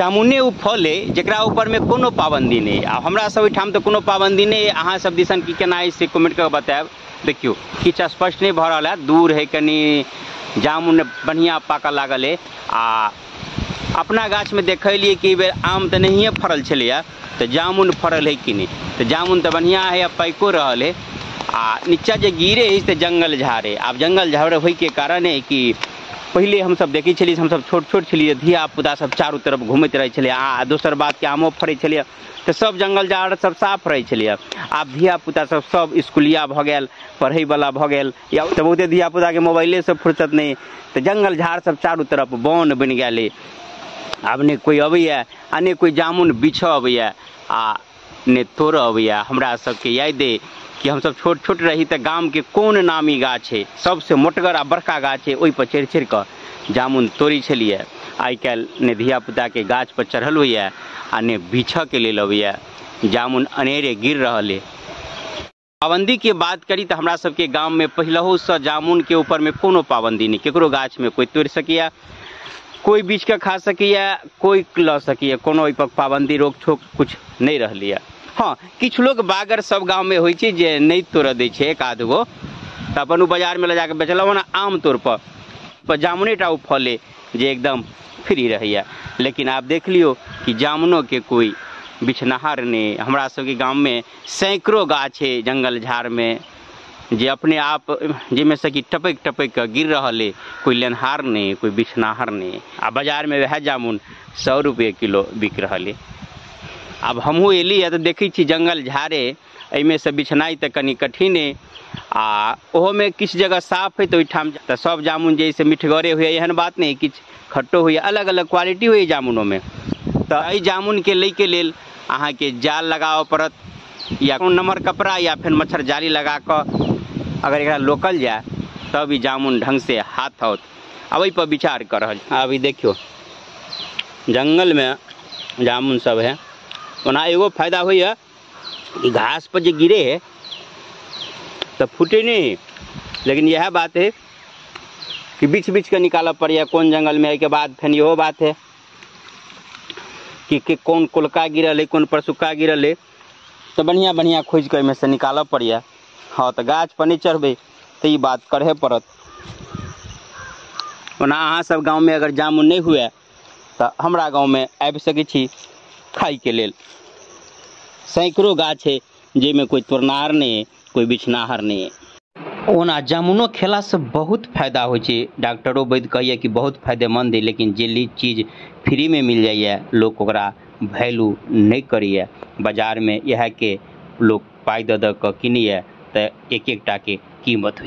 जामुने ओ फल है जकरा ऊपरमे कोनो पाबंदी नहि। आ हमरा सब ओहिठाम तऽ कोनो पाबंदी नहि। अहाँ सब दिसन की केना अछि से कमेंट कऽ बतायब। देखियौ किछु स्पष्ट नहि भऽ रहल है, दूर है कनि, जामुन बढ़िआँ पाकऽ लागल है। आ अपना गाछमे देखलियै कि एहि बेर आम तऽ नहिए फड़ल छलैए, तऽ जामुन फड़ल है कि नहि, तऽ जामुन तऽ बढ़िआँ है आ पाकिओ रहल है। आ नीचा जे गिरे है तऽ जंगल झाड़ है। आब जंगल झाड़ होइके कारण है कि पहिले हमसब देखै छलियै, हमसब छोट छोट छलियै, धिया पुता सब चारू तरफ घुमैत रहै छलै। आ दोसर बात कि आमो फड़ै छलैए तऽ सब जंगल झाड़ सब साफ रहै छलैए। आब धिया पुता सब सब स्कुलिया भऽ गेल, पढ़ैवला भऽ गेल, या तऽ बहुते धिया पुताके मोबाइलेसँ फुर्सत नहि, तऽ जंगल झाड़ सब चारू तरफ वन बनि गेल है। आब नहि कोइ अबैए आ नहि कोइ जामुन बिछऽ अबैए आ नहि तोड़ऽ अबैए। हमरा सबके याद अइ कि हमसब छोट छोट रही तऽ गामके कोन नामी गाछ है, सबसँ मोटगर आ बड़का गाछ है, ओहिपर चढ़ि चढ़ि कऽ जामुन तोड़ै छलियै। आइ काल्हि नहि धिया पुताके गाछपर चढ़ल होइए आ नहि बिछऽके लेल अबैए, जामुन अनेरे गिर रहल है। पाबंदीके बात करी तऽ हमरा सबके गाममे पहिलहुसँ जामुनके ऊपरमे कोनो पाबंदी नहि, केकरो गाछमे कोइ तोड़ि सकैए, कोइ बीछके खा सकैए, कोइ लऽ सकैए, कोनो ओहिपर पाबंदी रोक ठोक किछु नहि रहलैए। हँ, किछु लोक बागर सब गाममे होइ छै जे नहि तोड़ऽ दै छै, एक आध गो तऽ अपन ओ बाजारमे लऽ जाकऽ बेचलक। ओना आम तौर पर जामुने टा ओ फल अइ जे एकदम फ्री रहैए। लेकिन आब देख लियौ कि जामुनोके कोइ बिछनाहार नहि। हमरा सबके गाममे सैकड़ो गाछ है जंगल झाड़मे जे अपने आप जाहिमे से कि टपकि टपकि कऽ गिर रहल अइ, कोइ लेनहार नहि, कोइ बिछनाहार नहि। आ बाजारमे वएह जामुन 100 रुपये किलो बिक रहल अइ। आब हमहूँ एली तऽ देखै छी जंगल झाड़े, एहिमे से बिछनाइ तऽ कनि कठिन अइ। आ ओहोमे किछु जगह साफ है तऽ ओहिठाम तऽ सब जामुन जे से मिठगरे होइए एहन बात नहि, किछु खट्टो होइए, अलग अलग क्वालिटी होइए जामुनोमे। तऽ एहि जामुनके लैके लेल अहाँके जाल लगाबऽ पड़त या कोनो नमहर कपड़ा या फेर मच्छर जाली लगा कऽ अगर एकरा लोकल जाय तब ई जामुन ढंग से हाथ आओत। आब एहिपर विचार कऽ रहल छी। आब ई देखियौ जंगलमे जामुन सब है। ओना एगो फायदा होइए कि घास पर जे गिरे है तऽ फूटे नहीं, लेकिन यह बात है कि बीछ बीछ के निकालऽ पड़ैए कोन जंगलमे। एहिके बाद फेर इहो बात है कि कोन कोलका गिरल है, कोन परसुक्का गिरल है, तऽ बढ़िआँ बढ़िआँ खोजि कऽ एहिमे से निकालऽ पड़ैए। हँ, तऽ गाछ पर नहि चढ़बै तऽ ई बात करहे पड़त। ओना अहाँ सब गाँवमे अगर जामुन नहि हुए तऽ हमरा गाँवमे आबि सकै छी खाइके लेल। सैकड़ो गाछ है जाहिमे कोइ तोड़नाहार नहि है, कोइ बिछनाहार नहि है। ओना जामुनो खेलासँ बहुत फायदा होइ छै, डॉक्टरो वैद्य कहैए कि बहुत फायदेमंद है, लेकिन जे चीज फ्रीमे मिल जाइए लोक ओकरा वैल्यू नहि करैए। बाजारमे इएहके लोक पाइ दऽ दऽ कऽ किनैए तऽ एक एकटाके कीमत होइ।